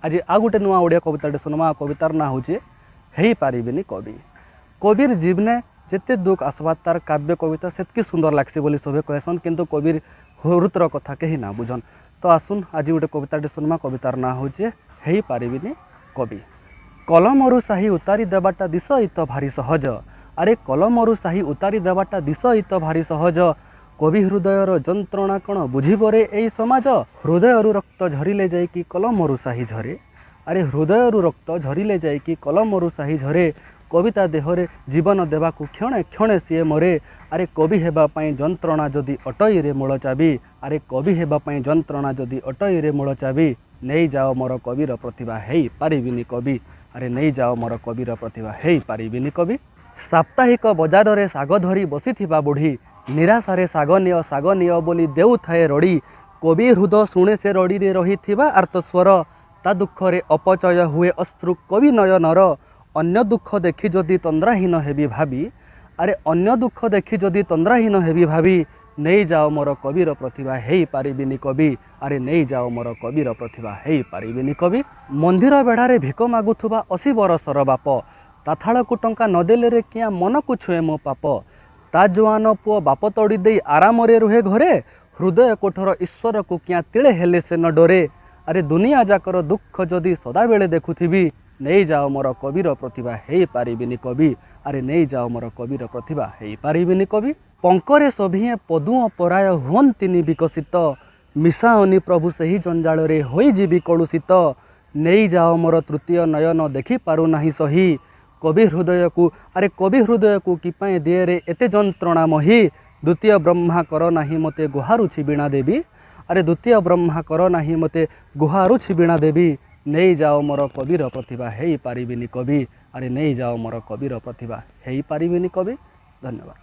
ଆଜି ଆଉ ଗୋଟେ ନୂଆ ଓଡ଼ିଆ କବିତାଟେ ଶୁଣମା। କବିତାର ନାଁ ହେଉଛି ହେଇପାରିବିନି କବି। କବିର ଜୀବନେ ଯେତେ ଦୁଃଖ ଆସବା, ତାର କାବ୍ୟ କବିତା ସେତ୍କି ସୁନ୍ଦର ଲାଗ୍ସି ବୋଲି ସଭେ କହେସନ୍, କିନ୍ତୁ କବିର ହୃତର କଥା କେହି ନା ବୁଝନ୍। ତ ଆସୁନ୍, ଆଜି ଗୋଟେ କବିତାଟେ ଶୁଣମା। କବିତାର ନାଁ ହେଉଛି ହେଇପାରିବିନି କବି। କଲମରୁ ସାହି ଉତାରି ଦେବାଟା ଦିଶଇ ତ ଭାରି ସହଜ। ଆରେ କଲମରୁ ସାହି ଉତାରି ଦେବାଟା ଦିଶଇ ତ ଭାରି ସହଜ, କବି ହୃଦୟର ଯନ୍ତ୍ରଣା କ'ଣ ବୁଝିବରେ ଏଇ ସମାଜ? ହୃଦୟରୁ ରକ୍ତ ଝରିଲେ ଯାଇକି କଲମରୁ ସାହି ଝରେ। ଆରେ ହୃଦୟରୁ ରକ୍ତ ଝରିଲେ ଯାଇକି କଲମରୁ ସାହି ଝରେ, କବିତା ଦେହରେ ଜୀବନ ଦେବାକୁ କ୍ଷଣେ କ୍ଷଣେ ସିଏ ମରେ। ଆରେ କବି ହେବା ପାଇଁ ଯନ୍ତ୍ରଣା ଯଦି ଅଟଇରେ ମୂଳ ଚାବି, ଆରେ କବି ହେବା ପାଇଁ ଯନ୍ତ୍ରଣା ଯଦି ଅଟଇରେ ମୂଳ ଚାବି, ନେଇଯାଅ ମୋର କବିର ପ୍ରତିଭା, ହେଇପାରିବିନି କବି। ଆରେ ନେଇଯାଅ ମୋର କବିର ପ୍ରତିଭା, ହେଇପାରିବିନି କବି। ସାପ୍ତାହିକ ବଜାରରେ ଶାଗ ଧରି ବସିଥିବା ବୁଢ଼ୀ ନିରାଶାରେ ଶାଗ ନିଅ, ଶାଗ ନିଅ ବୋଲି ଦେଉଥାଏ ରଡ଼ି। କବି ହୃଦୟ ଶୁଣେ ସେ ରଡ଼ିରେ ରହିଥିବା ଆର୍ତ୍ତସ୍ୱର, ତା ଦୁଃଖରେ ଅପଚୟ ହୁଏ ଅଶ୍ରୁ କବି ନୟନର। ଅନ୍ୟ ଦୁଃଖ ଦେଖି ଯଦି ତନ୍ଦ୍ରାହୀନ ହେବି ଭାବି, ଆରେ ଅନ୍ୟ ଦୁଃଖ ଦେଖି ଯଦି ତନ୍ଦ୍ରାହୀନ ହେବି ଭାବି, ନେଇଯାଅ ମୋର କବିର ପ୍ରତିଭା, ହେଇପାରିବିନି କବି। ଆରେ ନେଇଯାଅ ମୋର କବିର ପ୍ରତିଭା, ହେଇପାରିବିନି କବି। ମନ୍ଦିର ବେଢ଼ାରେ ଭିକ ମାଗୁଥିବା 80 ବରଷର ବାପ, ତା ଥାଳକୁ ଟଙ୍କା ନଦେଲେ ରେ କିଆଁ ମନକୁ ଛୁଏଁ ମୋ ପାପ। ତା ଜୁଆନ ପୁଅ ବାପ ତଡ଼ି ଦେଇ ଆରାମରେ ରୁହେ ଘରେ, ହୃଦୟ କୋଠର ଈଶ୍ୱରକୁ କିଆଁ ତିଳେ ହେଲେ ସେ ନ ଡରେ। ଆରେ ଦୁନିଆ ଯାକର ଦୁଃଖ ଯଦି ସଦାବେଳେ ଦେଖୁଥିବି, ନେଇଯାଅ ମୋର କବିର ପ୍ରତିଭା, ହେଇପାରିବିନି କବି। ଆରେ ନେଇଯାଅ ମୋର କବିର ପ୍ରତିଭା, ହେଇପାରିବିନି କବି। ପଙ୍କରେ ସଭିଏଁ ପଦୁଅଁ ପରାୟ ହୁଅନ୍ତିନି ବିକଶିତ, ମିଶାଅନି ପ୍ରଭୁ ସେହି ଜଞ୍ଜାଳରେ ହୋଇଯିବି କଳୁଷିତ। ନେଇଯାଅ ମୋର ତୃତୀୟ ନୟନ, ଦେଖିପାରୁନାହିଁ ସହି। କବି ହୃଦୟକୁ, ଆରେ କବି ହୃଦୟକୁ କି ପାଇଁ ଦିଏରେ ଏତେ ଯନ୍ତ୍ରଣା ମହି? ଦ୍ୱିତୀୟ ବ୍ରହ୍ମା କର ନାହିଁ ମୋତେ, ଗୁହାରୁଛି ବୀଣା ଦେବୀ। ଆରେ ଦ୍ୱିତୀୟ ବ୍ରହ୍ମା କର ନାହିଁ ମୋତେ, ଗୁହାରୁଛି ବୀଣା ଦେବୀ। ନେଇଯାଅ ମୋର କବିର ପ୍ରତିଭା, ହେଇପାରିବିନି କବି। ଆରେ ନେଇଯାଅ ମୋର କବିର ପ୍ରତିଭା, ହେଇପାରିବିନି କବି। ଧନ୍ୟବାଦ।